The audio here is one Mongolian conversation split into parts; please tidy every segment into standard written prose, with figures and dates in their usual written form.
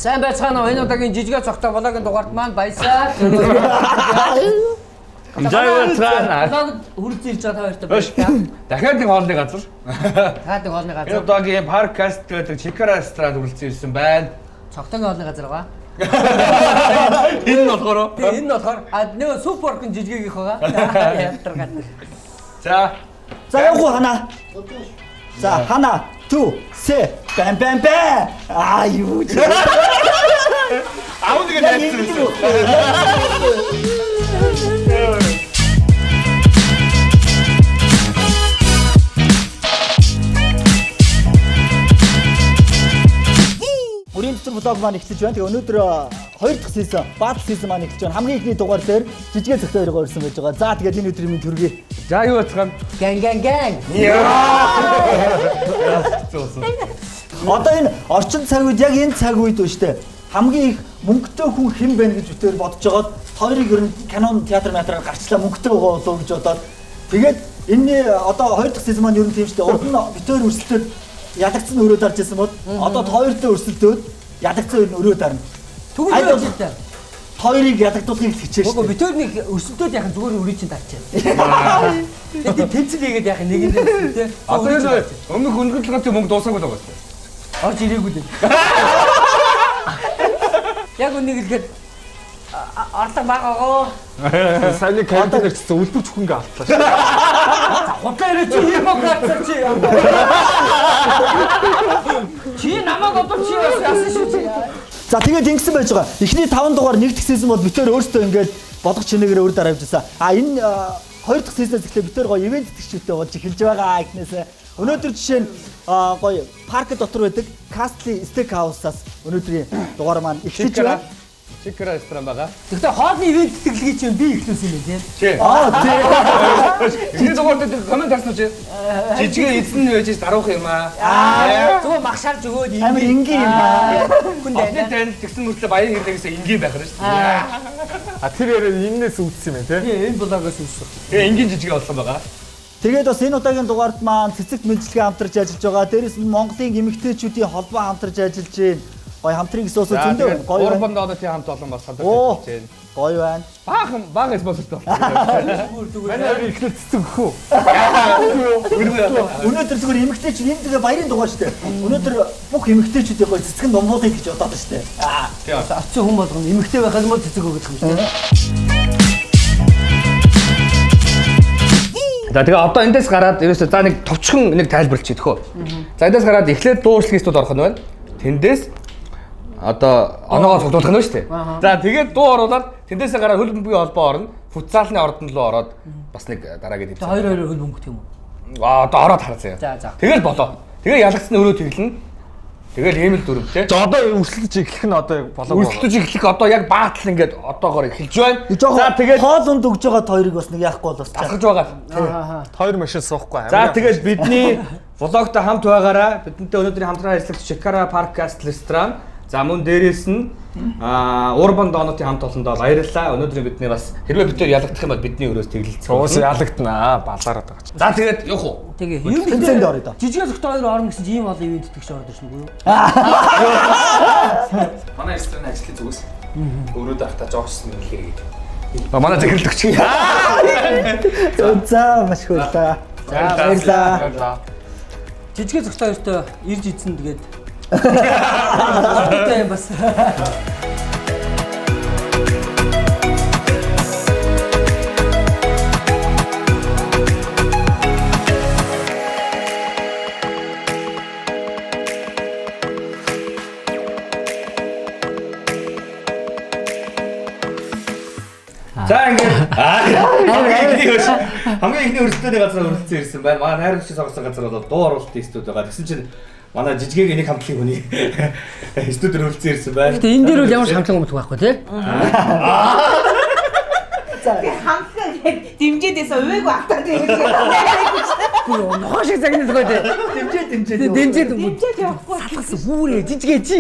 Сайн байцгаана уу? Энэ удаагийн жижигээ цогтой блогийн дугаард маань баясаа. За юу байцгаана. Блогд хүрэлцэн ирж байгаа та хоёртой Өш. баярлалаа. Дахиад нэг хоолны газар. Дахиад нэг хоолны Энэ газар. удаагийн подкаст гэдэг Чикара ресторанд хүрэлцэн ирсэн байна. Цогтойн хоолны газар байгаа. Энэ нь болохоор Тэгээ энэ нь болохоор а нөгөө суперкын жижигээгийнх байгаа. Янтаргаад. За За явах уу хана? За хана 2 се бам бам бам. Аа юу чи. аав нэг найз ирсэн. Бүрийн дотор блог маань эхэлж байна. Тэгээ өнөөдөр хоёр дахь season, battle season маань эхэлж байна. Хамгийн эхний дугаар дээр жижигэн цогтой хоёроо ирсэн байж байгаа. За тэгээд энэ өдрийн минь төргий. За юу байцгаана? Гэн гэн гэн. Одоо энэ орчин цаг үед яг энэ цаг үед ба штэ хамгийн их мөнгөтэй хүн хэн бэ гэж битээр бодож байгаад хоёрыг ер нь канон театр матераар гарчлаа мөнгөтэй байгаа болов гэж бодоод тэгээд энэ одоо хоёр дахь season маань ер нь тийм штэ урд нь битээр өрсөлдөөд ялагдсан өрөө дарж ирсэн бол одоо хоёртой өрсөлдөөд ялагдсан ер нь өрөө дарна. Тэгвэл Аль юу бол- хийж та? Хоёрыг ялагдуулахыг л хичээж Үгүй штэ. битээр нэг өрсөлдөөд яхан зүгээр өрөө чинь дарчаа. Тэгээд тэнцэл хийгээд яхан нэг нь тий. Одоо энэ өмнөх өнгөлгөөтэй мөнгө дуусаагүй л байгаа шүү. Орж ирээгүй дээ. Яг үнийг хэлэхэд орлого бага байгаа. Сайн карантин ирчихсэн үлбэр чүхэнгээ алтлаа шүү. Худлаа яриа чи юм уу гарцаа чи. Чи намайг одоо чи бас яасан шүү чи. За тэгээд ингэсэн байж байгаа. Эхний 5 дугаар нэг дэх season бол битээр өөртөө ингээд болгох чинээгээр өөр дараа явж байсан. А энэ хоёр дахь season-ээс эхлээ битээр гоё ивент тэтгэжтэй болж эхэлж байгаа эхнээсээ. Өнөөдөр жишээ нь гоё парк дотор байдаг Castle Steak House-аас өнөөдрийн дугаар маань эхэлж Чикара байна. Чикара ресторан байгаа. Гэхдээ хоолны ивент тэтгэлгийг чинь би эхлүүлсэн юм тийм. Чи. Аа тий. Эхний дугаар дээр коммент харсан уу чи? Жижигээ эзэн нь байж даруух юм аа. Зүгээр магшаалж өгөөд Амар энгийн юм аа. Хүн Олон дайнаа. тань тэгсэн мөртлөө баян хэрнээ гэсэн энгийн байх нь шүү дээ. А тэр яриа энэс үүдсэн юм байна тий. Тийм энэ блогоос үүссэн. Тэгээ энгийн жижигээ болсон байгаа. Тэгээд бас энэ удаагийн дугаард маань цэцэгт мэдлэгээ хамтарч ажиллаж байгаа. Дээрээс нь Монголын эмэгтэйчүүдийн холбоо хамтарч ажиллаж байна. Гоё хамтрын гэсэн ус За зөндөө тэгээд байна. Гоё байна. Урбан Донатын хамт олон бас хамтарч Оо. ажиллаж байна. Гоё байна. Баахан бага спонсортой болсон. Манай хоёр эхлээд цэцэг өгөх үү? Өнөөдөр зүгээр эмэгтэйчүүд энэ тэгээ баярын дугаар шүү дээ. Өнөөдөр бүх эмэгтэйчүүдийн гоё цэцгэн номлуулъя гэж бодоод шүү дээ. Аа. Оцсон хүн болгоно эмэгтэй байх юм бол цэцэг өгөх юм шүү дээ. За тэгээ одоо эндээс гараад ерөөсөө за нэг товчхон нэг тайлбарлаж идэх үү. За эндээс гараад эхлээд дуушлаг студ орох нь байна. Тэндээс одоо оноогоо цуглуулах нь шүү дээ. За тэгээд дуу оруулаад тэндээсээ гараад хөл бөмбөгийн холбоо орно. Футзалны ордон руу ороод бас нэг дараагийн Тэгээ хоёр хоёр хөл бөмбөгт юм уу? Аа одоо ороод хараа заяа. За, за. Тэгэл болоо. Тэгээ ялагдсан өрөө тэглэнэ. Тэгэл ийм л дүрм те. За одоо өрсөлдөж эхлэх нь одоо болоогүй. Өрсөлдөж эхлэх одоо яг баатал ингээд одоогоор эхэлж байна. Жохоо За тэгээд хоол унд өгж байгаа хоёрыг бас нэг яахгүй бол бас. алхаж байгаа. Аа. Хоёр машин суухгүй. За тэгээд бидний влогтой хамт байгаараа бидэнтэй өнөөдрийн хамтран ажиллагч Shikara Parkcast ресторан. За мөн дээрээс нь Urban Donut-ийн хамт олондоо баярлалаа. Өнөөдрийн бидний бас хэрвээ бид тэр ялагдах юм бол бидний өрөөс тэглэлцсэн. Уус ялагдана аа балаараад байгаа чи. За тэгээд явах уу? Тэгээ юм Тэнцээнд орё доо. Жижигээ зөвхөн хоёр орно гэсэн чинь ийм олон ивент тэтгэгч ороод ирсэн үгүй юу? Манай рестораны ажлын зүгээс өрөөд байхдаа жоохсон юм хэрэг. Манай захирлагч. За маш их баярлалаа. За Баярлалаа. Баярлалаа. Жижигээ зөвхөн хоёртой ирж идсэн тэгээд. Одоо юм бас. За ингээд хамгийн ихний өрсөлдөөний газар өрсөлдсөн ирсэн байна. Манай найруулагчийн сонгосон газар бол дуу оруулалтын студи байгаа. Тэгсэн чинь манай жижигээг энийг хамтлагийн хүний студид өрсөлдсөн ирсэн байна. Гэтэ энэ дээр бол ямар ч хамтлан өмдөх байхгүй тий. Хамтлаг дэмжиж байсан увайг автаад байсан. Нохоо шиг загнал гоо тий. Дэмжээ дэмжээ. Дэмжиж Дэмжиж явахгүй. салгасан бүрээ жижигээ чи.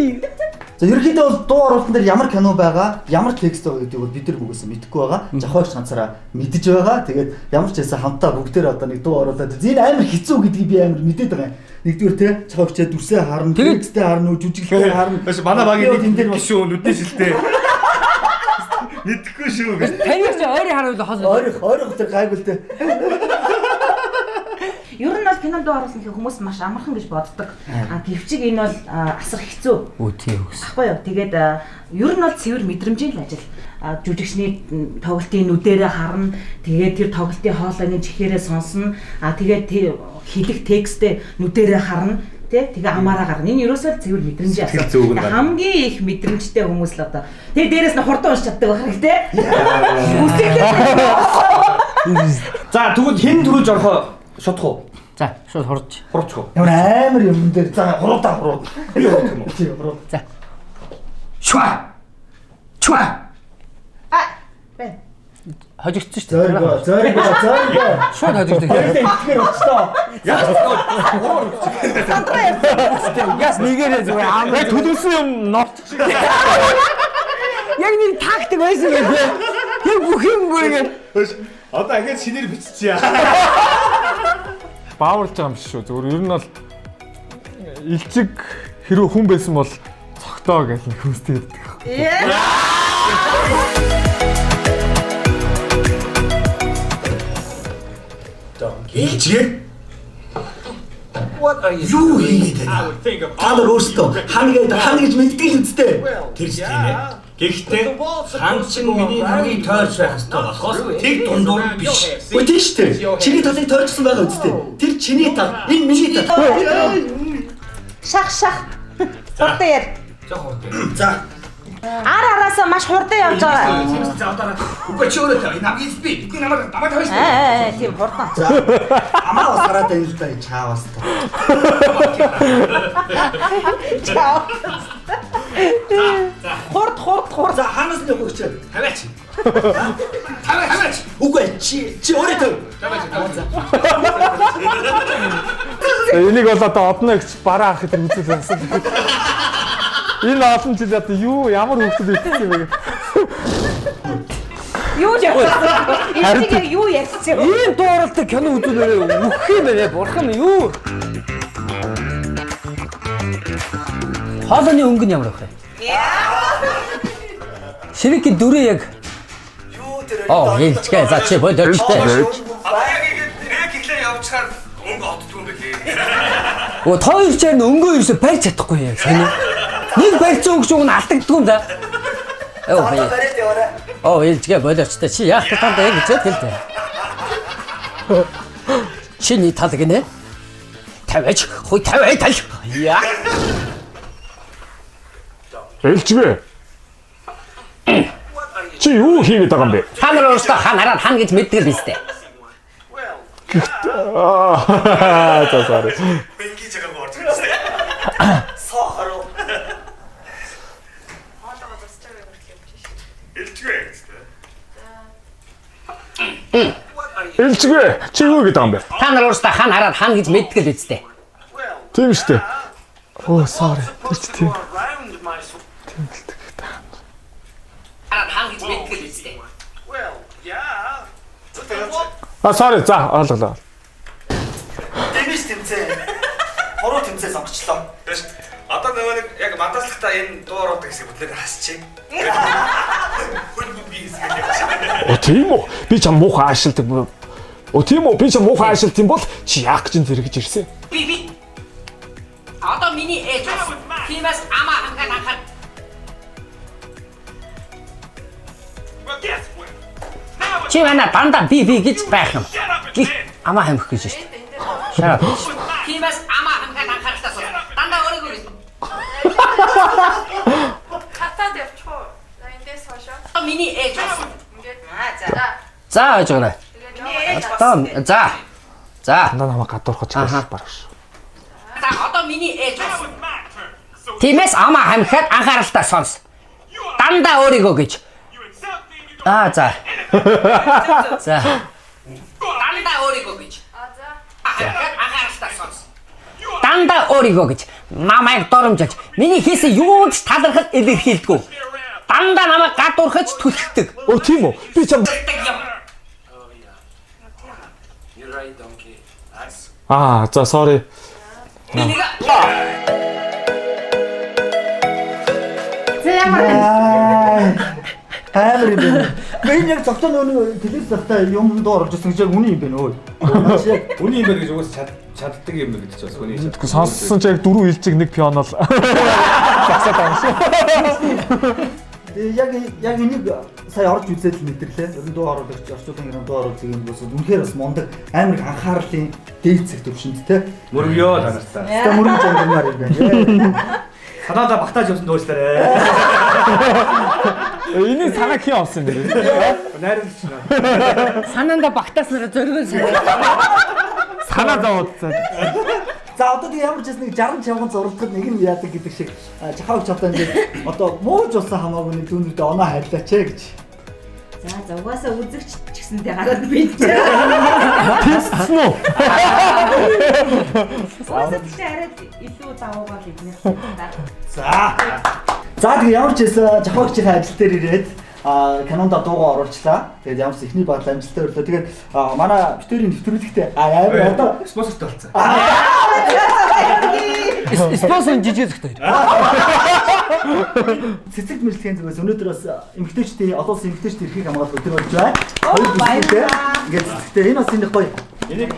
За ерөнхийдөө бол дуу оруулалтан дээр ямар кино байгаа, ямар текст байгаа гэдгийг бол бид нар бүгээс мэдэхгүй байгаа. Жахвагч ганцаараа мэдэж байгаа. Тэгээд ямар ч байсан хамтаа бүгдээр одоо нэг дуу оруулаад энэ амар хэцүү гэдгийг би амар мэдээд байгаа юм. Нэгдүгээр те жахвагчаа дүрсээ харна, текстээ харна, жүжиглэлээ харна. Биш манай багийн энэ дээр нэг шүү нүдний шилтэй. Мэдхгүй шүү гэж. Таны чи ойрын харуул хол. Ойрох ойрох тэр гайгүй л те. Ер нь бол кинонд дуу оруулсан гэх хүмүүс маш амархан гэж боддог. А гэвчиг энэ бол асар хэцүү. Үгүй тийм үгс. Баггүй юу. Тэгээд ер нь бол цэвэр мэдрэмжийн л ажил. Жүжигчний тоглолтын нүдэрээ харна. Тэгээд тэр тоглолтын хоолойны чихээрээ сонсно. А тэгээд хэлэх текстээ нүдэрээ харна. Тэ тэгээ амаараа гарна. Энэ ерөөсөө л цэвэр мэдрэмжийн асуудал. Хамгийн их мэдрэмжтэй хүмүүс л одоо. Тэгээ дээрэс нь хурдан уншиж чаддаг байх хэрэгтэй. Үсгэлээ. За тэгвэл хэн төрүүлж орохоо шуудах уу? За шууд хурж. Хуруучих уу? Ямар амар юм дээр за хуруудаа хурууд. Би хуруух юм уу? Тийм хурууд. За. Чуа. Чуа. А бэ. Хожигдсон шүү дээ. Зориг зориг зориг. Шууд хожигдсон. Хоёулаа итгэхээр болчлоо. Яс нэгээрээ зүгээр аам. Яг төлөвлөсөн юм норч шиг. Яг нэг тактик байсан юм бэ. Яг бүх юм бүр ингэ. Одоо ахаад шинээр биччихье. Бааварлаж байгаа юм биш шүү. Зөвхөн ер нь бол илчиг хэрвээ хүн байсан бол цогтоо гэж нэг хүмүүстэй хэлдэг. Илжээ. Юу хийгээд байна? Та нар өөрсдөө хан гээд хан гэж мэддэг л үсттэй. Тэр ч тийм ээ. Гэхдээ хан чинь миний хамгийн тойрч байх ёстой болохоос тэг дундуур нь биш. Үгүй тийм шүү дээ. Чиний талыг тойрчсон байгаа үсттэй. Тэр чиний тал, энэ миний тал. Шах шах. Хурдан яар. За хурдан. За. Ар араасаа маш хурдан явж байгаа. За одоо үгүй чи өөрөө тавь. Намайг би. Бидний намайг намайг тавьж. Аа тийм хурдан. За. Амаа бас хараад байна л да чаавас та. Чао. Хурд хурд хурд. За ханаас нь өгч. Тавиач. Тавиач. Тавиач. Үгүй чи чи өөрөө тавь. Тавиач. Энийг бол одоо одно гэж бараа ах гэдэг үзэл байсан. Энэ олон жил одоо юу ямар хүүхдүүд ирсэн юм бэ? Юу ч ярьсан. Илчиг яг юу ярьсан юм? Ийм дууралтай кино үзүүлээрээ үхэх юм байна. Бурхан юу? Хоолойны өнгө нь ямар байх вэ? Ширикийн дүрээ яг Юу тэр Оо, хэлчихээ. За чи бодож тэ. Одоо яг ингэ рек ихлээ явчихаар өнгө отдгүй юм бэлээ. Өө тоо хоёр ч өнгөө ерөөсө барьж чадахгүй юм сони. Нэг барьсан өнгө шуг нь алдагддаг юм да. Оо, бариад яваарай. Оо, хэлчихээ бодож тэ. Чи яах талд яг гэж хэлтэй. Чиний тал гинэ. Тавиач, хой тавиа тал. Яа. Элчгээ. Чи юу хийгээд байгаа юм бэ? Та нар өөрсдөө хан хараад хан гэж мэддэг л биз дээ. Аа за sorry. Бэнгийн чагаа орж ирсэн. Соо харуу. Илчгүй гэсэн. Элчгээ чи юу хийгээд байгаа юм бэ? Та нар өөрсдөө хан хараад хан гэж мэддэг л биз дээ. Тийм шүү дээ. Оо sorry. Тэр чи тийм. Хараад хан гэж мэддэг л биз дээ. А sorry за ойлголоо. Дэмиш тэмцээ. Хуруу тэмцээ сонгочлоо. Тэш одоо нөгөө нэг яг мандааслахтаа энэ дуу оруулдаг хэсэг бүтлээр хасчих. Хөл бөмбөгийн хэсэг явчих. Оо тийм үү? Би чам муухай аашилдаг. Оо тийм үү? Би чам муухай аашилт юм бол чи яах гэж энэ зэрэгж ирсэн? Би би. Одоо миний ээж болсон. Тиймээс амаа хангаад анхаар. Чи манай дандаа би би гэж байх юм. Гих амаа хамх гэж шүү дээ. Шараа. Тиймээс амаа хангаад анхааралтай суу. Дандаа өөрийгөө Хатаад явчих уу? За эндээс хойшоо. Одоо миний ээж болсон. Ингээд За. За гэж байгаа. Одоо за. За. Дандаа намайг гадуурхаж байгаа баг шүү. За одоо миний ээж болсон. Тиймээс амаа хамхиад анхааралтай сонс. Дандаа өөрийгөө гэж. Аа за. За. Дандаа өөрийгөө гэж. А за. Хамхиад анхааралтай сонс. Дандаа өөрийгөө гэж. Намайг доромжилж миний хийсэн юунд ч талархал илэрхийлдэггүй. Дандаа намайг гадуурхаж түлхдэг. Өө тийм үү? Би чам Аа, за sorry. За ямар Амар юм байна. Би энэ яг зогтоо нөгөө телевиз захтай юм дуу оруулж ирсэн гэж яг үний юм байна өө. Наач яг Үний юм байна гэж угаас чаддаг юм байна гэж бас хүний. Сонссон ч яг дөрөв илжиг нэг пиано л засаад байгаа юм шиг. Тэгээ яг энийг сая орж үзээд л мэдэрлээ. Ер нь дуу оруулагч, орчуулгын юм дуу оруулдаг юм бас үнэхээр бас мундаг амар их анхаарлын дээдсэх төвшөнд те. Мөргөё та нартай. Тэгээ мөрөмж амжмаар юм байна. Санаадаа багтааж явсан дуушлаарэ. Энийг санаа хэн олсон юм бэ? Найруулагч наа. Санаандаа багтааснараа зөргөн санаа. Санаа зовоодсан. За одоо тэгээ ямар ч байсан нэг 60 чавган зурагдахад нэг нь яадаг гэдэг шиг жахаа өгч одоо ингээд одоо мууж болсон хамаагүй нэг дүүнүүдээ оноо хайлаач ээ гэж. За угаасаа үзэгч ч гэсэндээ гараад би ч. Тестсэн үү? Угаасаа тийш арай илүү давуугаар эднэх та. За. За тэгээ ямар ч байсан жахаа өгчийн ажил дээр ирээд канонда дуугаа оруулчлаа. Тэгээд ямар ч ихний багл амжилттай өрлөө. Тэгээд манай битэрийн нэвтрүүлэгтээ амар одоо спонсортой болсон. Спонсор нь жижиг зөхтэй. Цэцэг мэрэлтгийн зүгээс өнөөдөр бас эмэгтэйчдийн олон улсын эмэгтэйчдийн эрхийг хамгаалах өдөр болж байна. Хоёр бүсгүйтэй. Ингээд цэцэгтэй энэ бас энэ гоё. Энийг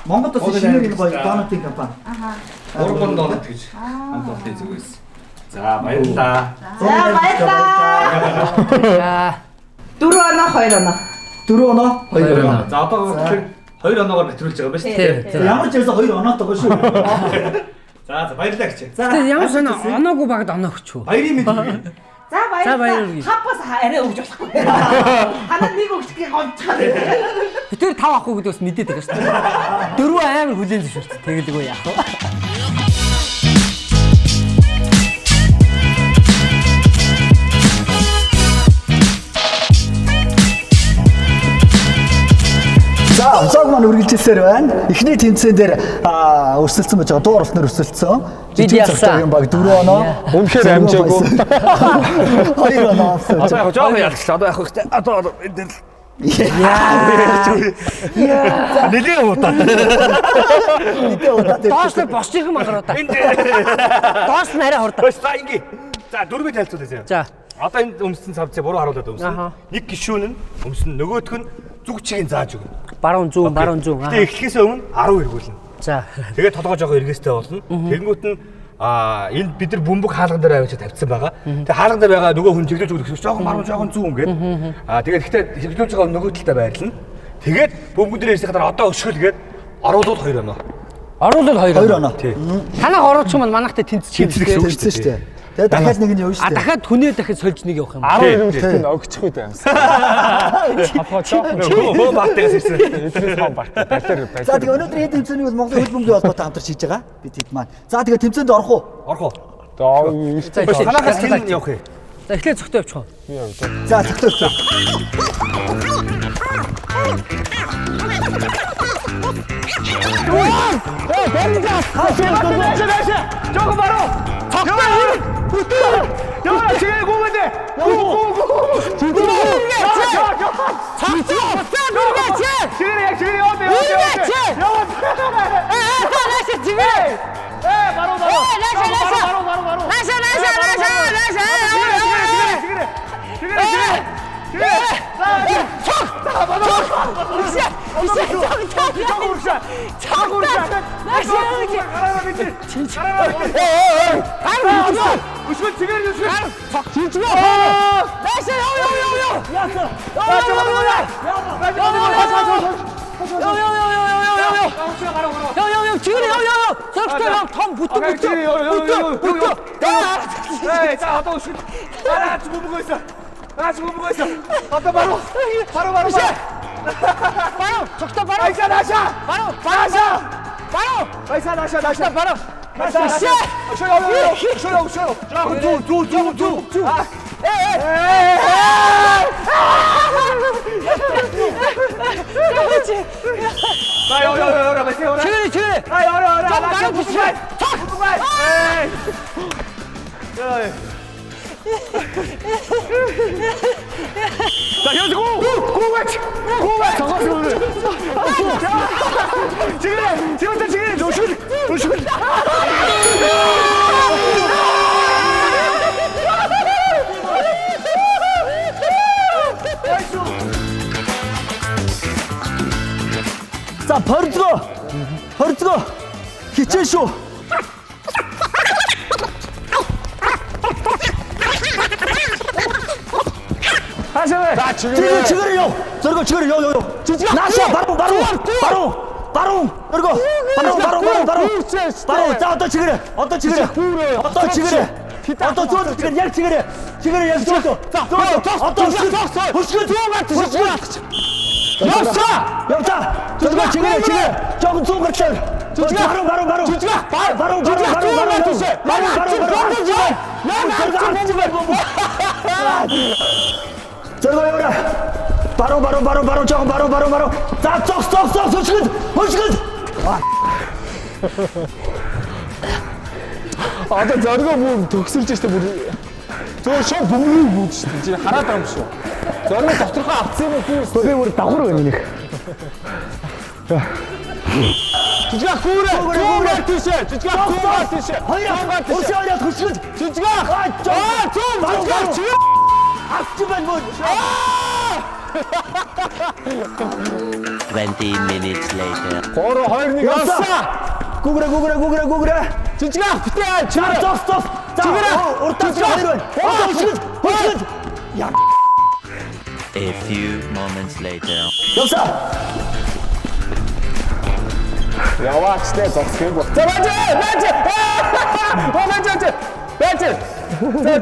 Монгол улсын шинээр энэ гоё донатын компани. Аха. 3 донат гэж хамт олонны зүгээс. За баярлалаа. За баярлалаа. 4 оноо 2 оноо. 4 оноо 2 оноо. За одоо тэгэхээр 2 оноогоор нэвтрүүлж байгаа юм байна шүү дээ. Ямар ч байсан 2 оноотойгоо шүү. За за баярлалаа гэж. За Тэгээ ямар сонио оноогүй багт оноо өгч үү? Баярын мэд хүргэе. За баярлалаа. Хапаас арай өгч болохгүй. Танаа нэг өгчгийг гомцохоо. Битэр 5 авахгүй гэдэг бас мэдээд байгаа шүү дээ. 4 амар хүлээн зөвшөөрч. Тэгэлгүй яах вэ? За, зог маань үргэлжилсээр байна. Эхний тэмцээн дээр өрсөлдсөн байж байгаа. Дуу оруулалтнаар өрсөлдсөн. Бид Жижиг ялсан. цогтойн баг 4 оноо. Үнэхээр амжаагүй. 2 оноо авсан. Одоо яг жоохон ялчлаа. Одоо яг хэрэгтэй. Одоо энэ дээр л Яа. Нэлээ удаа. Нэлээ удаа. Доош нь босч ирэх магаруу та. Доош нь арай хурдан. За ингээ. За дөрвийг танилцуулъя заяа. За. Одоо энд өмсөн цавцыг буруу харуулад өмсөн. Нэг гишүүн нь өмсөн, нөгөөх нь зүг чигийн зааж өгнө. Баруун зүүн, баруун зүүн. Гэтэ эхлэхээс өмнө 10 эргүүлнэ. За. Тэгээд толгой жоохон эргээстэй болно. Тэгэнгүүт нь энд бид нар бөмбөг хаалган дээр авчиж тавьсан байгаа. Тэгээ хаалган дээр байгаа нөгөө хүн чиглүүлж өгөх жоохон баруун жоохон зүүн гээд. Тэгээд гэхдээ чиглүүлж байгаа нөгөө талдаа байрлана. Тэгээд бөмбөгөн дээр ирсний дараа одоо өшгөл гээд оруулууд 2 оноо. Оруулууд 2 2 оноо. Танах оруулчих юм бол манайхтай тэнцчих юм Тэнцэх шүү. Тэнцсэн шүү дээ. Тэгээ дахиад нэг нь явна шүү дээ. Дахиад хүнээ дахиад сольж нэг явах юм. 10 эргүүлэлт нь огчих үед юмсан. Толгой жоохон Хөө баатайгаас ирсэн. эдрээс хон барт. Балер балер. За тэгээ өнөөдөр хэд тэмцээнийг бол Монголын хөл бөмбөгийн холбоотой хамтарч хийж байгаа. Бид хэд маань. За тэгээ тэмцээнд орох уу? Орох уу? За Танахаас хэн явах юм? За эхлээд цогтой явчих уу? За цогтой явчих. Жоохон баруун. Цогтой ирэх. Бүтэн. Яа чигээ гүмэдэ. Гү гү гү. Цогтой. Чигээр яг чигээр яваад яваад. Яваад. Наашаа чигээр. Э баруун баруун. Наашаа наашаа. Баруун баруун баруун. Наашаа наашаа наашаа наашаа. Чигээр чигээр. Чигээр чигээр. За Цог. За баруун. Урагшаа. Цог. Цог урагшаа. Цог урагшаа. Наашаа. Гараараа би чи. Гараараа. Гар өшгөө. Өшгөө чигээр өшгөө. Цог чижгөө. Наашаа яв яв яв яв. Яасан. Яв яв яв яв яв яв яв. Яв яв яв чигээр яв яв яв. Цогтой яв том бүтэн бүтэн. Бүтэн бүтэн. Эй, за одоо өшгөл. Гараач бөмбөгөөсөө. Наач бөмбөгөөсөө. Одоо баруун. Баруун баруун. Баруун. Цогтой баруун. Айсаа наашаа. Баруун. Наашаа. Баруун. Айсаа наашаа наашаа. Баруун. Наашаа. Өшөө яв яв. Өшөө яв өшөө. Жоохон зүү зүү зүү зүү. Э. За яв яв яв яв. Чигээр чигээр. А яв яв яв. Баруун бүтэн. Цог. За явж гүү. Гүү гэж. Гүү гэж цогоос өрөө. Чигээрээ, чигээрээ чигээрээ өшгөл. Өшгөл. За порцгоо. Порцгоо. Хичээн шүү. Хаашаа вэ? За Чигээр чигээр яв. Зөргөө чигээр яв яв яв. Нааша баруун баруун баруун баруун зөргөө баруун баруун баруун баруун. Баруун за одоо чигээрээ. Одоо чигээрээ. Одоо чигээрээ. Одоо зөөл чигээр яг чигээрээ. Чигээрээ яг зөөл. Зөөл. Одоо хөшгөл зүүн гарч хөшгөл. Явсаа. Явта. Зөргөө чигээрээ чигээрээ. Жохон зүүн гарчлаа. Баруун баруун баруун. Жижиг Баруун баруун баруун баруун. Баруун баруун баруун. Зөргөө яваа. Баруун баруун баруун баруун жохон баруун баруун баруун. За зогс зогс зогс хөшгөл. Хөшгөл. Одоо зоргоо бүр төгсөлж штэ бүр зөв шоу бөмбөг бүгд штэ. Чи хараад байгаа юм шүү. Зоргоо доторхоо авцсан юм уу? Би бүр давхар байна минийх. Жижиг хүүрээ. Зүүн тийшээ. Жижиг зүүн тийшээ. Хоёр Зүүн тийшээ. уршаа хоёроо хөшгөл. Жижиг. Аа зүүн жижиг. Авч байна мөн. 20 minutes later. 3 2 1 явсаа. Гүгрэ гүгрэ гүгрэ гүгрэ. Жижиг битээ За чирээ. зогс зогс. За Чигээрээ. урдаас Жижиг. хоёр байна. Одоо хөшгөл. Хөшгөл. Я A few moments later. явсаа. Яваач те зогсох юм бол. За байж байж. Оо байж байж. Байж. За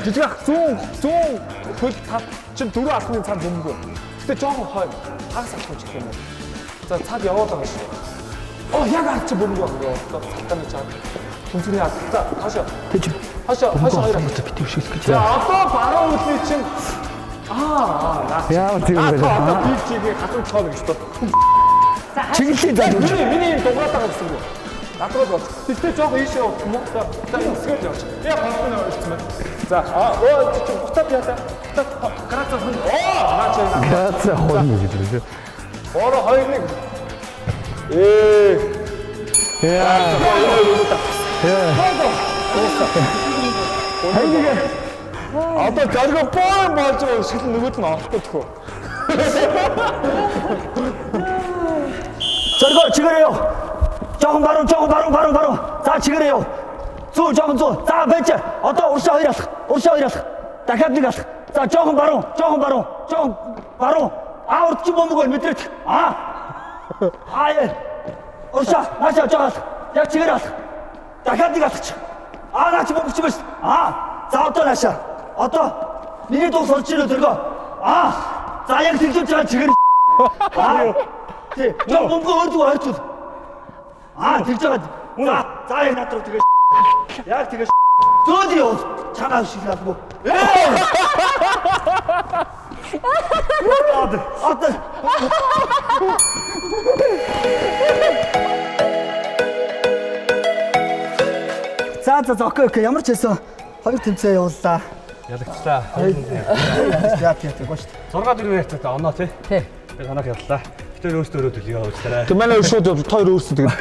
жижиг зүүн зүүн хөл тал чин дөрөв алхмын цаана бөмбөг. Гэтэ жоохон хойно хагас алхам гэх юм уу. За цаад яваад байгаа шүү. Оо яг ард чи бөмбөг байна. Цалтааны чаад. Түнцний ард. За хаашаа. Тэж. Хаашаа хаашаа хоёр алхам. Битгий өшгөх гэж. За одоо баруун хөлний чин аа наа. Яа тийм Аа бэ? одоо би чигээ хатан цоо гэж бод. Чиглэлийн за Миний миний юм дугаад байгаа гэсэн үг. Над руу болж. Тэгтээ жоох ийшээ явах юм уу? За за өсгөөл явж. Яг хонхны орчихсон байна. За аа оо чи бутаад яа. Бутаад граца хон. Оо наа чи наа. Граца хонно гэж үү. 3 2 1. Ээ. Яа. Одоо зориг боо болж байгаа өсгөл нөгөөд нь орохгүй төхөө. Зөргөө чигээрээ яв. Жохон баруун жохон баруун баруун баруун. За чигээрээ яв. Зүүн жохон зүүн. За байж. Одоо уршаа хоёр алах. Уршаа хоёр алах. Дахиад нэг алах. За жохон баруун жохон баруун жохон баруун. А урд чи бөмбөг байна мэдрээд. А. Аа яа. Уршаа наашаа жохон алах. Яг чигээрээ алах. Дахиад нэг алах чи. А наа чи бөмбөг чи байна шүү. А. За одоо наашаа. Одоо миний дуу сонсч ирээ зөргөө. А. За яг тэглэж байгаа чигээр. Аа. Тий. Жоо бөмбөгөө өөр зүг ойрцвол. Аа тэгж байгаа. За за яг над руу тэгээ. Яг тэгээ. Зөөл яв. Чагаа шиг албуу. Ээ. Одоо За за за окей окей ямар ч байсан хоёр тэмцээн явууллаа. Ялагчлаа. Яа тий тий гоё шүү дээ. 6 4 ярьцаа оноо тий. Тий. Би танах яллаа. Битэр өөрсдөө өрөө төлөё уучлаарай. Тэг манай шууд тоор өөрсдөө тэгээд.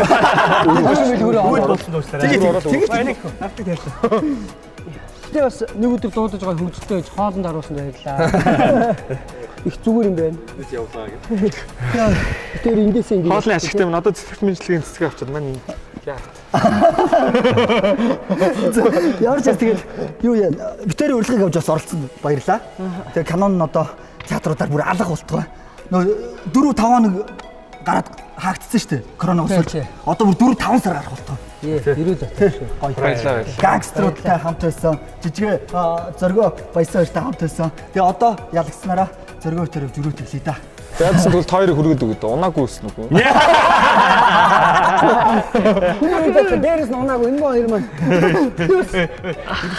Үйл болсон уучлаарай. Тэгэж Энийг нафтыг тавьсан. Гэтэ бас нэг өдөр дуудаж байгаа хөгжилтэй байж хоолнд оруулсан баярлаа. Их зүгээр юм байна. Явлаа гэх. Тэр эндээсээ ингэ. Хоолны ашигтай юм. Одоо цэцэгт мэнжлэгийн цэцэг авчиад мань яа. Ямар ч байсан тэгэл юу яа битэрийн урилгыг авч бас оролцсон баярлаа. Тэгээ канон нь одоо театруудаар бүр алга болтгой. Нөө 4 5 хоног гараад хаагдсан шүү дээ. Коронавирус Тий, болж. Одоо бүр 4 5 сар гарах болтгой. Эрүүл бат. Гоё. Баярлалаа баярлалаа. Гангстеруудтай хамт байсан. Жижигэ зөргөө баясан хоёртай хамт байсан. Тэгээ одоо ялагснараа зөргөө хоёр зүрүү тэглэе да. Яасан тэгвэл тойрыг хүргээд өгöd. Унаагүй өснө үгүй. Хүмүүс дээрээс нь унаагүй энэ хоёр маань.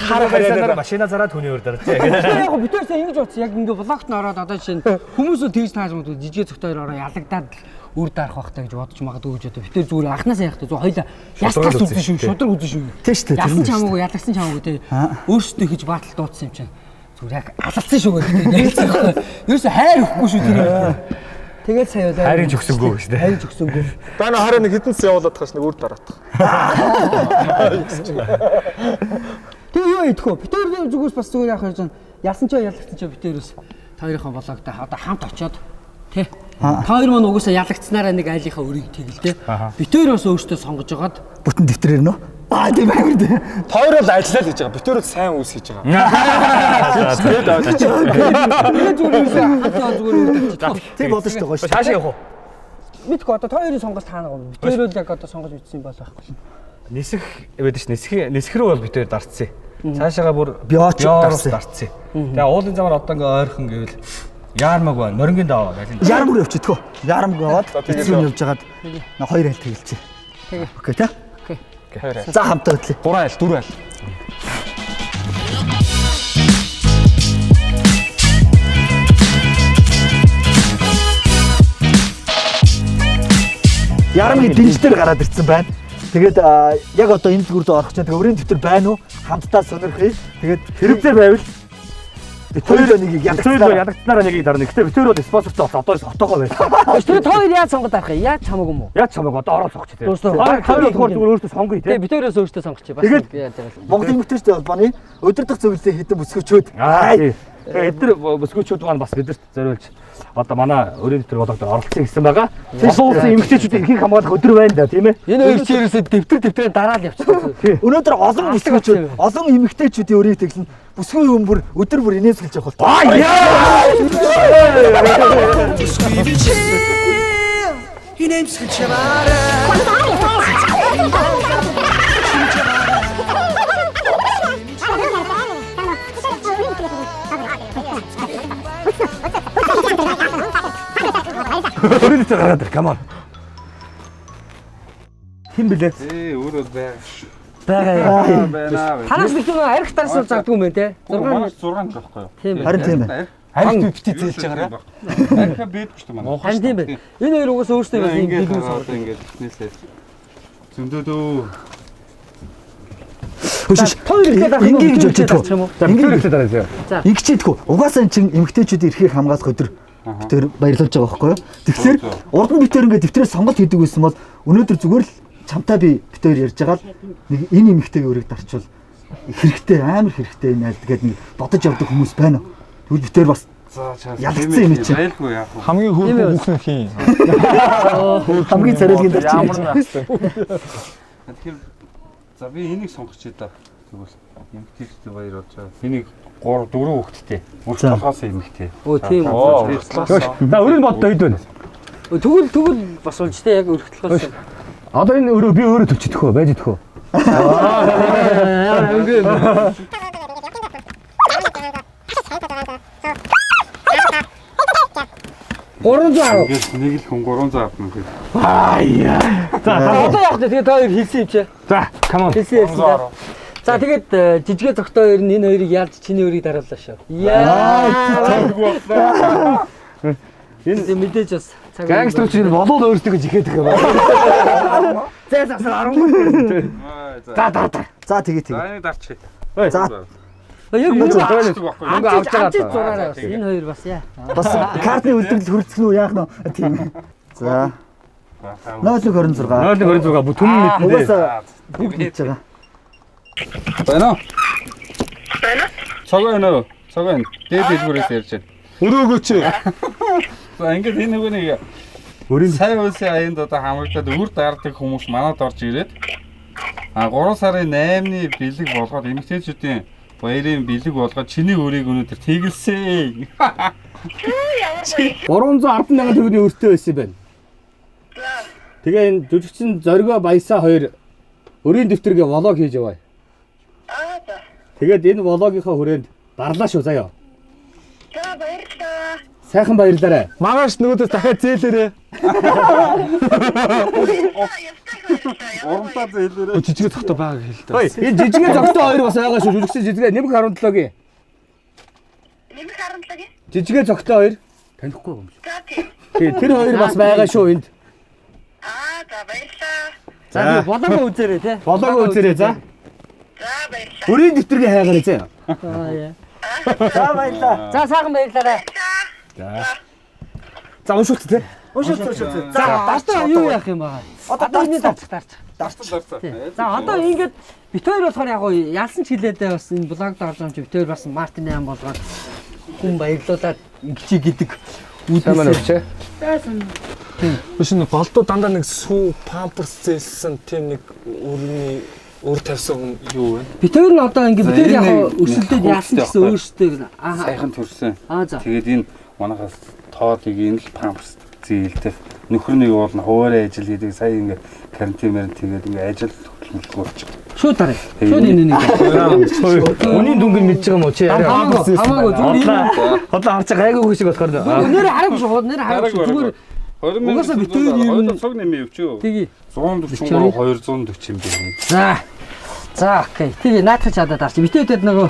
Хараа байсанаар машина зараад хүний өөр даржээ. Тэр яг битэрсээ ингэж утсан. Яг ингээ блогт нь ороод одоо жишээ нь хүмүүс бол тэгж тааж магадгүй жижиг цогт хоёр ороо ялагдаад үр дарах байхтай гэж бодож магадгүй гэж одоо битэр зүгээр анханасаа яхад зүгээр хоёлаа ястаас үзэн шүү, шудраг үзэн шүү. Тийм шүү дээ, Ялсан тэр ч хамаагүй, ялагдсан ч хамаагүй тий. Өөрсдөө хийж баатал дуудсан юм чинь зүгээр яг алалцсан шүү гэдэг ярилцсан байхгүй. Ерөөсө хайр өгөхгүй шүү тэр юм. Тэгээд сая удаа Хайрын ч өгсөнгөө гэж тий. Хайрын ч өгсөнгөө. Та нэ хараа нэг хэдэн цас явуулаад тахаш нэг үр дараатах. Тэгээ юу идэх вэ? Битэр зүгээс бас зүгээр яах вэ? Ялсан ч ялагдсан ч битэрээс та хоёрынхоо блогтой одоо хамт очиод тий. Та хоёр маань угсаа ялагдсанараа нэг айлынхаа өрийг тэгэл тий. Битэр бас өөртөө сонгож агаад Бүтэн дэвтрээр нөө. Аа тийм амар дээ. Тойр бол ажиллаа л хийж байгаа. Битэр бол сайн үйлс хийж байгаа. Тэгээд ойлгож. тэгээ зүгээр юусаа хамт зүгээр үрдэж. Тийм болно шүү дээ гоё шүү. Цаашаа явах уу? Мэдгүй одоо та хоёрын сонголт хаана байгаа юм? Битэр бол яг одоо сонгож мэдсэн юм бол байхгүй. Нисэх байдаг ш. Нисэх рүү бол битээр дарцсан. Цаашаага бүр Биоч дарцсан. дарсан. Тэгээ уулын замаар одоо ингээ ойрхон гэвэл яармаг байна. Морингийн даваа алин. Ярамг руу явчих тхөө. Ярамг яваад тэгээд эцрүү явж хагаад хоёр айл тэгэлчээ. Окей та. Хоёр айл. За хамтаа хөтлөө. 3 айл, 4 айл. Ярамгийн дэнж дээр гараад ирсэн байна. Тэгээд яг одоо энэ дэлгүүр рүү орох чинь тэгээ өрийн дэвтэр байна уу? Хамтдаа сонирхъя. Тэгээд Хэрэгцээ байвал хоёр нэгийг битээр ялгацлаа. ялагдсанараа нэгийг дарна. Гэтэ битээр бол спонсортой болсон. Одоо хотоогоо байна. Тэр та хоёр яаж сонгоод авах юм? Яаж чамаагүй юм уу? Яаж чамайг одоо ороод сонгоч тий. Дуусна. Хоёр болохоор зүгээр өөртөө сонгоё тий. Тэгээ битэрээс өөртөө сонгочих. Бас Тэгээд би яаж байгаа юм. Монголын эмэгтэйчдийн холбооны удирдах зөвлөлийн хэдэн бүсгүүчүүд Аа тий. Тэгээ эдгээр бүсгүүчүүд маань бас бидэрт зориулж одоо манай өрийн дэвтэр болоод оролцсон гэсэн байгаа. Олон улсын эмэгтэйчүүдийн эрхийг хамгаалах өдөр байна да тийм ээ. Энэ хоёр чи ерөөсөө дэвтэр дэвтрээ дараал явчихсан. Өнөөдөр олон бүсгүүчүүд, олон эмэгтэйчүүдийн өрийг тэглэн бүсгүй юм бүр өдөр бүр инээсгэлж явах болтой. Аа яа! Өрийн дэвтэр гаргаад ир. Come on. Хин блэ? Ээ өөр бол байгаа шүү. Байгаа. Байна. Танаас нэг юм арх дарсан загдгүй юм байна те. 6 6 гэхгүй юу? Тийм байна. Харин тийм байна. Харин би бити зээлж байгаарай. Архи бийдгүй шүү дээ манай. Харин тийм байна. Энэ хоёр угсаа өөрсдөө бас юм Ингээд бэлэн одоо ингээд эхнээсээ зөндөөдөө. Хөшөөш. Хоёр ихтэй дарах юм уу? Ингээ гэж Битэр бодчих дарах юм уу? За битэр ихтэй дараа зөө. Ингэж идэх үү? Угаасаа эн чин эмэгтэйчүүдийн эрхийг хамгаалах өдөр битэр баярлуулж байгаа байхгүй юу? Тэгэхээр урд нь битэр ингээд дэвтрээс сонголт хийдэг байсан бол өнөөдөр зүгээр л чамтай би битэр ярьж байгаа л нэг энэ эмэгтэйгийн өрийг дарчвал хэрэгтэй амар хэрэгтэй энэ айлд гээд нэг бодож явдаг хүмүүс байна. Тэгвэл битэр бас За чаас. Ялагдсан юм чинь. Байлгүй яах вэ? Хамгийн хөөрхөн хүүхэн хин. хамгийн царайлгийн дарч Ямар настай. Тэгэхээр за би энийг сонгоч да. Тэгвэл эмэгтэйчтэй баяр болж байгаа. Энийг 3 4 хүүхэдтэй. Бүр За. толгоос эмэгтэй. Өө тийм үү. За өрийн боддоо хэд байна? Тэгвэл тэгвэл бас болж те яг өрх толгоос. Одоо энэ өрөө би өөрөө төвчдөх үү? Байж идэх үү? Ямар өнгө юм. 310. Ингээд нэг л хүн 310 мөнгө. Аа яа. За Одоо яах вэ? Тэгээ та хоёр хэлсэн юм чи. За, come on. Хэлсэн ярьсан та. За тэгээд жижигэ зогтоо хоёр нь энэ хоёрыг ялж чиний өрийг дараалаа шүү. Яа. Энэ мэдээж бас цаг Гангстер чинь болоод өөрсдөө жихэд гэх юм байна. Зэс асар 13. За за за. За тэгээ За тэгээ. энийг дарчих. За Яг мөнгө Мөнгө Мөнгө авч байгаа. зураарай бас. Энэ хоёр бас яа. бас картны үлдэгдэл хүрэлцэх нь үү яах нь тийм. За 0126. 0126 бүх түмэн мэднэ. Угаасаа бүгд мэдж байгаа. Байна уу? Байна. Цогоо байна уу? Цогоо байна. Дээд дэлгүүрээс ярьж байна. Өрөөгөөч. За ингээд энэ нөгөө нэг Өрийн сая улсын аянд одоо хамрагдаад үр дардаг хүмүүс манад орж ирээд а 3 сарын 8-ны бэлэг болгоод эмэгтэйчүүдийн баярын бэлэг болгоод чиний өрийг өнөөдөр тэгэлсэн. 310 мянган төгрөгийн өртөө байсан юм байна. Тэгээ энэ жүжигчин Зориго Баясаа хоёр өрийн дэвтэргээ влог хийж яваа. Тэгээд энэ влогийнхоо хүрээнд дарлаа шүү заяа. За баярлалаа. Сайхан баярлалаа. Маргааш нөгөөдөөс дахиад зээлээрээ. Урамтаа зээлээрээ. Жижиг цогтой байгаа хэлдэг. Ой, энэ жижигэн зогтой хоёр бас байгаа шүү. Жүжигсэн жижигэ нэмэх 17-гийн. Нэмэх 17-гийн? Жижигэ зогтой хоёр танихгүй юм шиг. За тийм. Тий, тэр хоёр бас байгаа шүү энд. Аа за баярлалаа. За би болоогоо үзээрэй те. Болоогоо үзээрэй за. За баярлалаа. Өрийн дэвтэргийн хайгаарай зэ. За баярлалаа. За сайхан баярлалаа. За. За уншуулт те. Уншуулт уншуулт. За одоо юу яах юм байгаа? Одоо энэ дарчих дарчих. Дарцсан дарцсан. За одоо ингээд бит хоёр болохоор яг гоо ялсан ч хэлээдээ бас энэ блогд орж байгаа юм чи бит хоёр бас Мартин 8 болгоод хүн баярлуулад ингэчи гэдэг Сайн байна уу чи? За сайн. Биш нэг голдуу дандаа нэг сүү памперс зээлсэн тийм нэг өрний өр тавьсан юу вэ? Бит хоёр нь одоо ингээд бит хоёр За, яг энэ гоо өрсөлдөөд яасан нэг гэсэн өөрсдөө аа Сайхан төрсөн. Аа за. Тэгээд энэ манахаас тоолыг энэ л памперс зээлдэх. Нөхөр нэг уул нь хуваарай ажил хийдэг. Сая ингээ карантин мэрэн тэгээд ингээ ажил хөдөлмөрлөх болчих. Шууд дараа. Шууд энэ нэг. Үнийн дүнг нь мэдж байгаа юм уу чи? Арай Хамаагүй хамаагүй зүгээр энэ. Хотлоо харж байгаа гайгүй хүн шиг болохоор. Нэр хараагүй шүү. Нэр хараагүй шүү. Зүгээр 20 мянган Угаасаа бит хоёр юм- Хоёул цуг нэмээ явчих. тэгье. 143 240 юм байна. За. За окей. Тэгээ наадах чадаад дарч. Бит хоёр нөгөө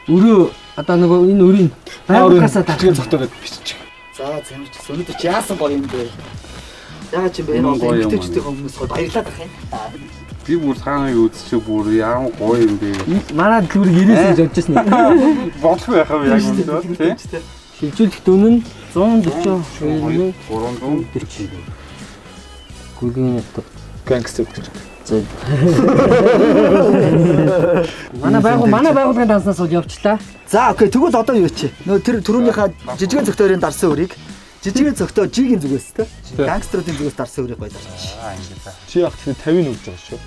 өрөө одоо нөгөө энэ өрийн байгууллагаасаа дарч. Жижиг цогтой гэдээ биччих. За зэмж. Өнөөдөр чи яасан гоё юм бэ? Яагаад ч юм бэ? Энэ Үнэн гоё юм эмэгтэйчүүдийн хүмүүс гоё баярлаад ах юм. Би бүр тааныг үзчихээ бүр яам гоё юм бэ. Манай дэлгүүрийг 99 гэж бодож байсан. Бодох байх юм яг үнэндээ тий. Шилжүүлэх дүн нь 142 340. Гүлгийн нэтэ. Гангстер гэж. За. Манай байгуул манай байгууллагын данснаас бол явчлаа. За окей, тэгвэл одоо юу чи? Нөө тэр түрүүнийхээ жижигэн цогтойрын дарсан өрийг жижигэн цогтой жигийн зүгээс те. Гангстеруудын зүгээс дарсан өрийг гоё дарчих. Чи яг тэр 50 өгж байгаа шүү.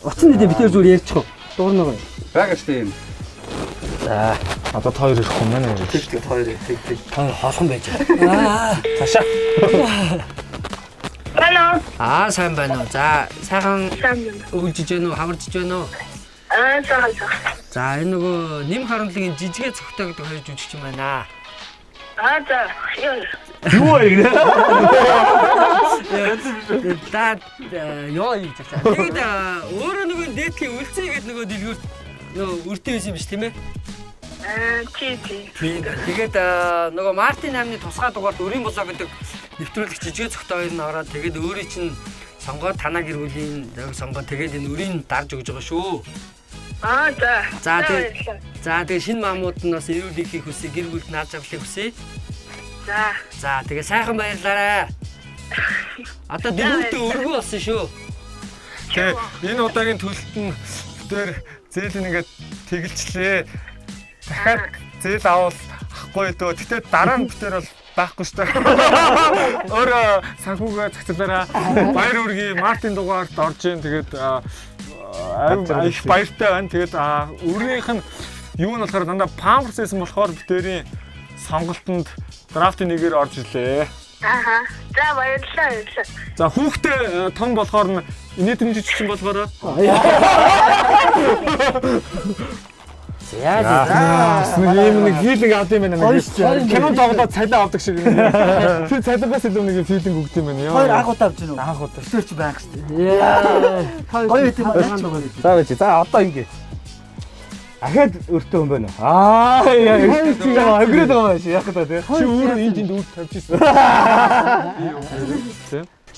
Утсан нэдэ битэр зүгээр ярьчих уу? Дуурна гоё. Байгаа шүү дээ энэ. За. Одоо та хоёр ирэх юм байна уу? Тэг тэг хоёр тэг тэг. Хоёр хоолхон байж байгаа. Цаашаа. Байна уу? Аа сайн байна уу? За сайхан Сайн байна. өвлжиж байна уу? Хаваржиж байна уу? Аа сайхан сайхан. За энэ нөгөө нэм харамлагийн жижигэ цогтой гэдэг хоёр жүжигч юм байна. Аа за. Юу. Юу вэ гэнэ? За ёо хийж байгаа. Тэгээд өөрөө нөгөө дээдлийн үлцээ гэдэг нөгөө дэлгүүр нөгөө өртөө байсан юм биш тийм ээ? Аа тий тий. Тэгээд нөгөө Мартин 8-ны тусгай дугаард өрийн болоо гэдэг нэвтрүүлэг жижиг цогтой хоёр нь ороод тэгээд өөрийн чинь сонгоод танаа гэр бүлийн зөв сонгоод тэгээд энэ өрийн дарж өгж байгаа шүү. Аа за. За тэгээд баярлалаа. за тэгээд шинэ маамууд нь бас эрүүл ихийг хүсье, гэр бүлд наад завлыг хүсье. За. За тэгээд сайхан баярлалаа. Одоо дөрөвдөө өргөө болсон шүү. Тэ энэ удаагийн төлөлт нь дээр зээл нэгээд тэгэлчлээ. Дахиад зээл авал ахгүй дөө. Гэтэ дараа нь битэр бол байхгүй шүү дээ. Өөрөө санхүүгээ зохицуулаарай. Баяр үргийн Мартин дугаард орж ийн. Тэгээд их баяртай байна. Тэгээд өргийнх нь юу нь болохоор дандаа памперс байсан болохоор битэрийн сонголтонд драфтын нэгээр орж ирлээ. Ааха. За баярлалаа баярлалаа. За хүүхдээ том болохоор нь инээдэмжиж чинь болохоор За за. Нэг ийм нэг филинг авд юм байна Гоё нэг. шүү дээ. Кино тоглоод цалин авдаг шиг. Тэр цалингаас илүү нэг филинг өгд юм байна. Йоо. Хоёр анх удаа авч гинүү. Анх удаа. Тэр чи байнга шүү дээ. Яа. Гоё байт юм байна. За байж. За одоо ингэ. Ахаад өртөө хүн байна уу? Аа яа. Агрээд байгаа юм шиг яах гэдэг те. Чи өөрөө энд энд үр тавьж ирсэн.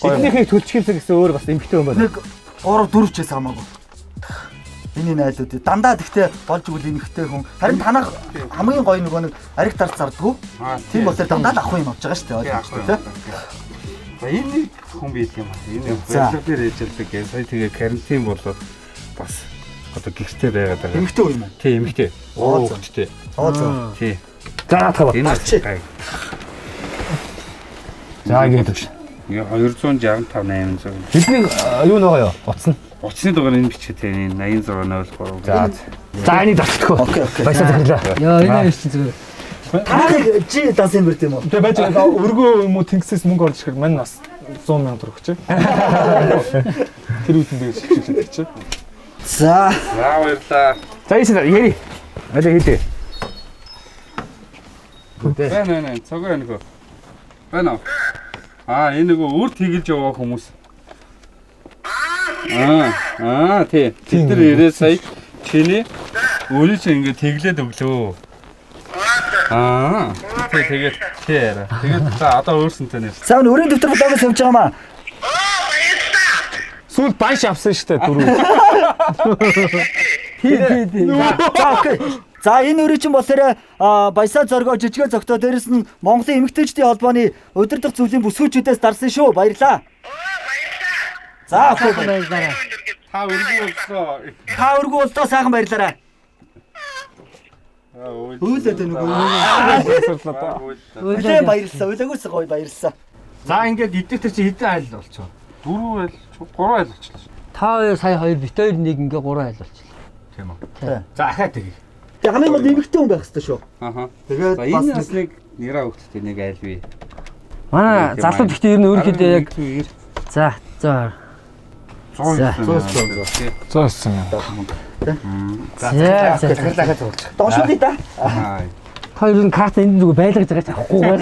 Эхнийхийг төлчих юмсан гэсэн өөр бас эмхтэй хүн байна. Нэг 3 4 ч байсан хамаагүй. Миний найзууд дандаа тэгтээ болж игэл эмхтэй хүн. Харин танах хамгийн гоё нөгөө нэг ариг дарц зардггүй. Тийм болохоор дандаа л ах юм авч байгаа шүү дээ. Ойлгомжтой тий. За энэ нэг хүн байт юм аа. Энэ За. барилга дээр ажилладаг. гэ. Сая тэгээ карантин болоод бас одоо гэртээ байгаад байгаа. Эмхтэй хүн юм уу? Тий, эмхтэй. Оо, Гурван за. хүүхэдтэй. Оо за. Тий. За наадах ба. Энэ Дарчи. гай. За ингэ төвш. Ингээ 265 800. Бидний юу нөгөө юу? Утас нь. Утасны дугаар энэ бичээтэй энэ 8603. За. За энийг дарчихгүй. Окей, окей. Баясаа захирлаа. Йоо энэ хоёр чинь зүгээр. Танахыг чи дансын бэр тийм үү? Тэгээ байж байгаа өргөө юм уу тэнгисээс мөнгө орж ирэхээр мань бас 100 сая төгрөг чи. Тэр үед нь тэгж шилжүүлээд чи. За. За баярлалаа. За ийш яри. Алаа хийдэ. Байна байна. Цогоо байна хөө. Байна уу? Аа, энэ нөгөө үр тэгэлж яваа хүмүүс. Аа, тий. Тэд нар ирээд сая чиний өрийг чи ингээд тэглээд өглөө. Аа, тий, тэгээд тий яриа. Тэгээд за одоо өөрсөнтэй нэр. За өрийн дэвтэр блогоос явж байгаа маа. Сүүл банш авсан шүү дээ дөрөв. Тий, тий, тий. За окей. За энэ өрийн чинь болохоор Баясаа зоргоо жижигэ зогтоо дээрэс нь Монголын эмэгтэйчдийн холбооны удирдах зөвлөлийн бүсгүүчүүдээс дарсан шүү. Баярлаа. За окей. Баярлалаа. Та өргөн боллоо. Та өргөн боллоо сайхан баярлаарай. Өөлөөд нөгөө. Үлээ баярлалаа. Үлээгүйс гоё баярлалаа. За ингээд эдгээр чи хэдэн айл болчихоо? 4 айл, 3 айл болчихлоо. Та хоёр сая хоёр бит хоёр нэг ингээ 3 айл болчихлоо. Тийм үү. За ахаа тэгье. Тэгээ хамгийн гол эмэгтэй хүн байх хэрэгтэй шүү. Аха. Тэгээд За энэ бас нэг нэраа хөвгттэй нэг айл бий. Манай залуу гэхдээ ер нь өөрөхдөө яг за за 109. 109 юм. За за захирлаа зурж. Доошлоо да. Та хоёр нь карт энд зүгээр байлгаж байгаа ч авахгүйгээр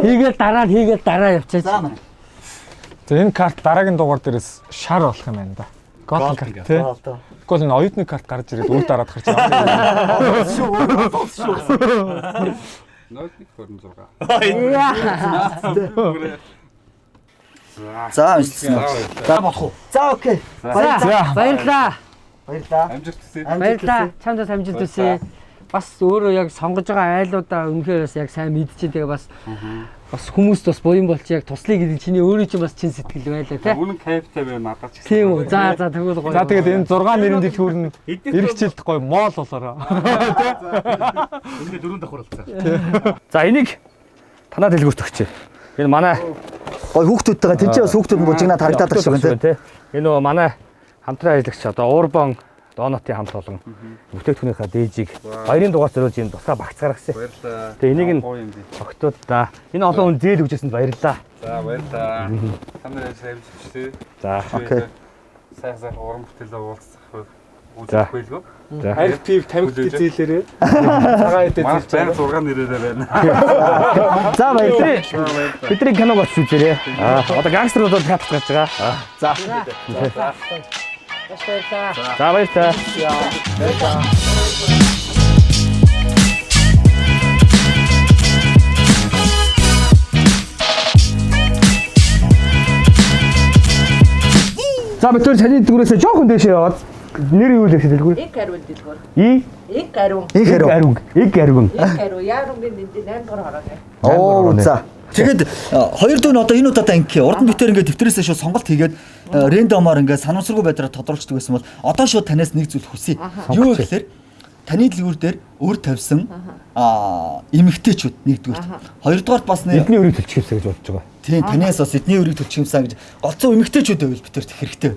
хийгээл дараа нь хийгээл дараа явчаач. За маань. За энэ карт дараагийн дугаар дээрээс шар болох юм байна да. Голден карт тий. Тэгвэл энэ оюутны карт гарч ирээд үр дараад гарч байгаа. Шүү. Шүү. 0126. За уншсан. За болох уу. За окей. Баярлалаа. Баярлалаа. Баярлалаа. Амжилт хүсье. Баярлалаа. Чамд бас амжилт хүсье. Бас өөрөө яг сонгож байгаа айлуудаа үнэхээр бас яг сайн мэдчихээн тэгээ бас бас хүмүүст бас буян болч яг туслая гэдэг чиний өөрөө чинь бас чин сэтгэл байлаа тий. Үнэн кайфтай байна надад ч гэсэн. Тийм үү. За за тэгвэл гоё. За тэгээд энэ 6 нэрийн дэлгүүр нь эх жилд гоё моол болоорой. Эндээ дөрөв давхар болцсон. За энийг танаа дэлгүүрт өгчээ. Энэ манай гоё хүүхдүүдтэйгээ тэнцээ бас хүүхдүүд нь бужигнаад харагдаад байгаа шиг байна тий. Энэ нөгөө манай хамтран ажиллагч одоо Урбан Донатын хамт олон бүтээгдэхүүнийхээ дээжийг баярын дугаар зориулж юм тусгай багц гаргасан. Баярлалаа. Тэгээ энийг нь огтуд да. Энэ олон хүн зээл өгчээсэнд баярлалаа. За баярлалаа. Та нарын ажил амжилт хүсье. За окей. Сайхан сайхан уран бүтээлээ уулзах За. үзэх байлгүй. За. Арх пив тамхи зээлээрээ. Цагаан эдээ Манай зээлж байнга 6 нэрээрээ байна. За баярлалаа. Бидний киног очиж үзээрэй. Аа одоо гангстерууд бол театрт гарч байгаа. За. Маш баярлалаа. За баярлалаа. За бид тэр цаний дэлгүүрээсээ жоохон дээшээ яваад нэр юу лээ дэлгүүр? Нэг ариун дэлгүүр. И Нэг ариун. Их хариу. ариун. Иг ариун. Нэг ариун. Яарунгийн энд 8 дугаар хороо. Оо за. Тэгээд хоёр дүү нь одоо энэ удаадаа ингээ урд нь битэр ингээ дэвтрээсээ шууд сонголт хийгээд рандомоор ингээ санамсаргүй байдлаар тодруулчихдаг байсан бол одоо шууд танаас нэг зүйл хүсье. Юу вэ гэхээр таны дэлгүүр дээр өр тавьсан эмэгтэйчүүд нэгдүгээрт. Хоёрдугаарт бас нэг Эдний өрийг төлчих юмсан гэж бодож байгаа. тийм танаас бас эдний өрийг төлчих юмсан гэж голцсон эмэгтэйчүүд байвал битэрт хэрэгтэй.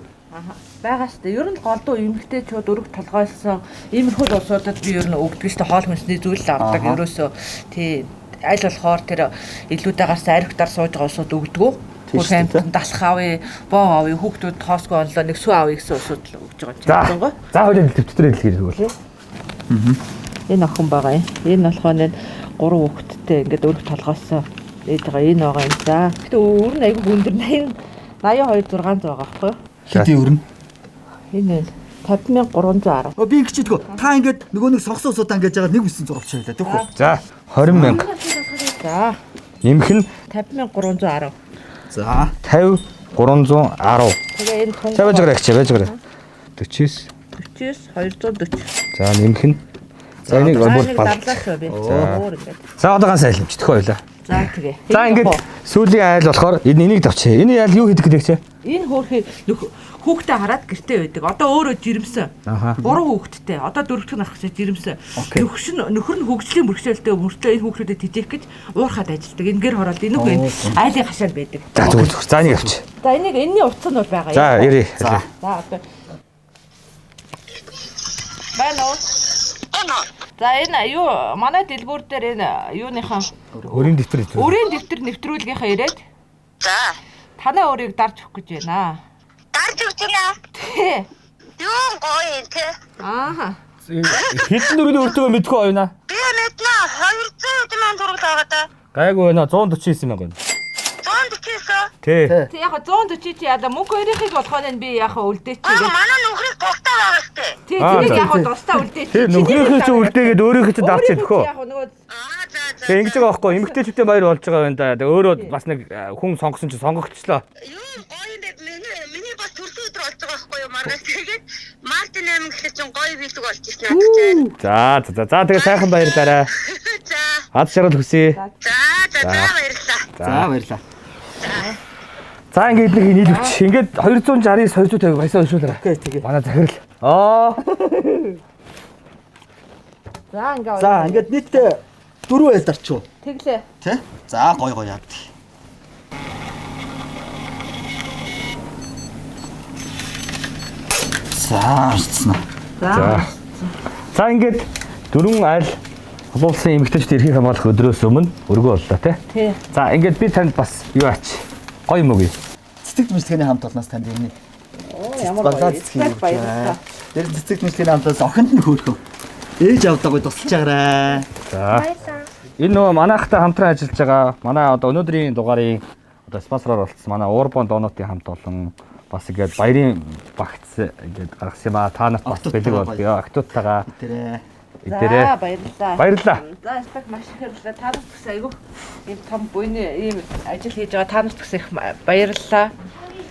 Байгаа шүү дээ. Ер нь голдуу эмэгтэйчүүд өрөг толгойлсон иймэрхүү л улсуудад би ер нь өгдөг шүү дээ. Хоол хүнсний зүйл л авдаг. Ерөөсөө тий аль болохоор тэр илүүдээ гарсан архитар сууж байгаа улсууд өгдөг. Тийм Бүр шүү дээ, хамт далах авъя, боо авъя, хүүхдүүд тоосгүй онлоо нэг сүү авъя гэсэн улсууд л өгж байгаа юм За. чинь. За хоёул дэвтэрээ дэлгэр тэгвэл. Энэ охин байгаа юм. Энэ болохоор нэг гурван хүүхэдтэй ингээд өрөг толгойлсон ээж байгаа. Энэ байгаа юм. За. Гэтэ өр нь айгүй өндөр 80 82 600 байгаа байхгүй юу? Хэдийн өрнө? Энэ нь 50310. Өө би ингэж идэггүй. Та ингээд нөгөө нэг сонгосон усудаа ингэж яагаад 1900 авчих байлаа түүх үү? За 20 мянга. За Нэмэх нь 50310. За 50 310. Тэгээ энэ тун За байж байгаарай агч байж байгаарай. 49. 49 240. За нэмэх нь. За энийг За бүр нэг бал. давлаа шүү би. Өөр ингээд. За одоо ганц айл хэмжих ойлаа. За тэгээ. За ингээд сүүлийн айл болохоор энэ энийг давчих. Энэ айл юу хийдэг гэдэг чи? Энэ хөөрхий нөх хүүхдээ хараад гэртээ байдаг. Одоо өөрөө жирэмсэн. Аха. Гурван хүүхэдтэй. Одоо дөрөвдүг нас гэж жирэмсэн. Нөхш нь нөхөр нь хөгжлийн бэрхшээлтэй мөртлөө энэ хүүхдүүдэд тэжээх гэж уурхаад ажилдаг. Энгээр хороолт энэ нөхөр энэ айлын хашаанд байдаг. За зүгээр зүгээр. За энийг авчих. За энийг энэний утас нь бол байгаа За ирээ. За одоо. Байна уу? За энэ юу манай дэлгүүр дээр энэ юуныхан Өрийн дэвтэр хэлдэг. өрийн дэвтэр нэвтрүүлгийнхаа ирээд За. танай өрийг дарж өгөх гэж байна. Дарж өгч байна. Тий. Юу гоё юм те. Ааха. Хэдэн төгрөгийн өртөгөө мэдгүй оюуна. Би мэднэ 200 хэдэн сая төгрөг л байгаа да. Гайгүй байна 149 мянга. 149. Тий. Тэг яг 140 чи яада мөнгө хоёрыг болохоор нь би яг үлдээч Аа манай нөхрийг тустай байгаа штэ. Тий Аа, тэрийг за. яг тусдаа үлдээч. Тэр нөхрийнхээ чи үлдээгээд өөрийнхөө чи дарчих төхөө. Яг нөгөө Аа за за. Тэгээ ингэж байгаа байхгүй эмэгтэйчүүдийн баяр болж байгаа юм да. Тэгээ өөрөө бас нэг хүн сонгосон чи сонгогдчлоо. Юу гоё юм бэ? Миний бас төрсөн өдөр болж байгаа байхгүй юу? Маргааш тэгээд Мартин 8 гэхэл чинь гоё бэлэг болж ирсэн надад чинь. За за за за тэгээ сайхан баярлаарай. За. Ад шаргал хүсье. За за за баярлалаа. За баярлаа. За ингээд нэг нийлүүлч. Ингээд 269 250 баясаа уншуулаарай. Окей тэгээ. Манай захирал. Аа. За ингээ. За ингээд нийтдээ дөрөв айл дарчуу. Тэглээ. Тэ? За гой гой явд. За орцсон. За. За ингээд дөрвөн айл олон улсын эмэгтэйчүүд эрхийг хамгаалах өдрөөс өмнө өргөө боллоо тий. Тий. За ингээд би танд бас юу ач. Гоё юм уу? Цэцэг дэмжлэгийн хамт олноос танд юм. Ямар Балаа гоё. цэцгийг өгч Баярлалаа. байна. Тэр цэцэг дэмжлэгийн хамт олноос охинд нь хөөрхөө. Ээж авдаа гой тусалж агаарай. За. Энэ нөгөө манайхтай хамтран ажиллаж байгаа манай одоо өнөөдрийн дугаарын одоо спонсороор болцсон манай Urban Donut-ийн хамт олон бас ингээд баярын багц ингээд гаргасан юм аа. Та нарт бас Октодтойгоо бэлэг болдгоо. Октодтойгоо Тэрээ. идэрээ. За баярлалаа. Баярлалаа. За спак маш их баярлалаа. Та нарт гэсэн айгүйх ийм том буйны ийм ажил хийж байгаа та нарт гэсэн их баярлалаа.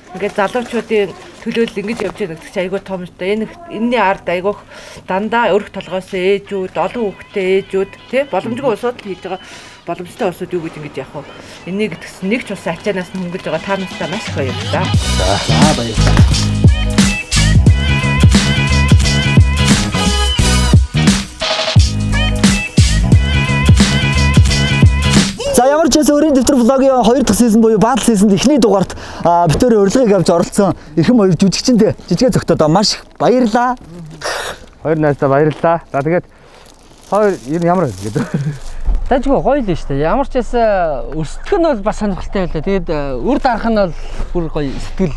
Ингээд залуучуудын төлөөлөл ингэж явж байгаа гэдэг чинь айгүй том юм да. Энэ энэний ард айгүйх дандаа өрх толгоос ээжүүд, олон хүүхэдтэй ээжүүд тий боломжгүй улсууд л хийж байгаа боломжтой улсууд юу гэж ингэж явах вэ? Энийг гэсэн нэг ч улсын ачаанаас нь хөнгөж байгаа та нартай маш их баярлалаа. За баярлалаа. За ямар ч байсан өрийн дэвтэр влогийн 2 дахь season буюу battle season-д эхний дугаарт битүүрийн урилгыг авч оролцсон эрхэм хоёр жүжигчэндээ жижигэ зөгтөдөө маш их баярлалаа. Хоёр найздаа баярлалаа. За тэгээд хоёр ер нь ямар вэ гэдэг. Дажгүй гоё л шүү дээ. Ямар ч байсан өрсөлдөх нь бол бас сонирхолтой байлаа. Тэгээд үр дарах нь бол бүр гоё сэтгэл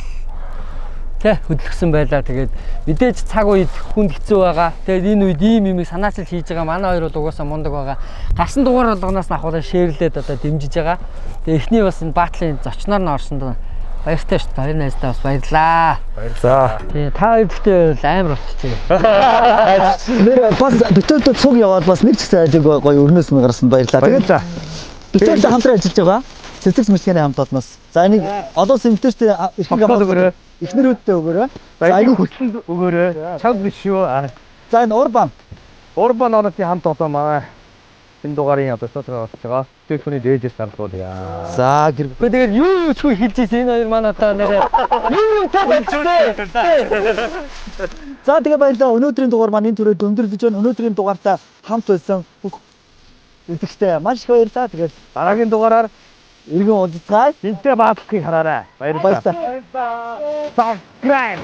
тэ хөдөлгсөн байлаа. Тэгээд мэдээж цаг үед хүнд хэцүү байгаа. Тэгээд энэ үед ийм юмыг санаачил хийж байгаа манай хоёр бол угаасаа мундаг байгаа. Гарсан дугаар болгоноос нь ахуулан шеэрлээд одоо дэмжиж байгаа. Тэгээд эхний бас энэ баатлын зочноор нь орсонд баяртай шүү дээ. Хоёр найздаа бас баярлаа. За. Тэгээ та хоёр гэхдээ бол амар болчихжээ. Нэр бас битүүрдээ цуг яваад бас нэг ч гэсэн ажиг гоё өрнөөс нь гарсан баярлалаа. Тэгээд Баярлалаа. битүүрдээ хамтран ажиллаж байгаа. Цэцэг мэлхээний хамт олноос. За энийг олон улсын эмэгтэйчдийн эрхэм Тогтоол өгөөрэй. Эхнэрүүдтэй өгөөрэй. За За энэ энэ хүслэнд өгөөрэй. Чамд биш шүү. За энэ Урбан Urban Donut-ийн хамт олон манай энэ дугаарын одоо спонсороор болж байгаа. Бүтээгдэхүүний дээжээс зарлуулъя. За гэр Гэхдээ тэгээд юу юу ч хэлж ийсэн энэ хоёр манай одоо нэрээ юу юу та болчихлээ. За тэгээ баярлалаа. Өнөөдрийн дугаар маань энэ түрээд өндөрлөж байна. Өнөөдрийн дугаартаа хамт байсан бүх үзэгчтэй маш их баярлалаа. Тэгээд Дараагийн дугаараар эргэн уулзцгаая. Тэнтэй баатлахыг хараарай. Баярлалаа. Баярлалаа. Subscribe.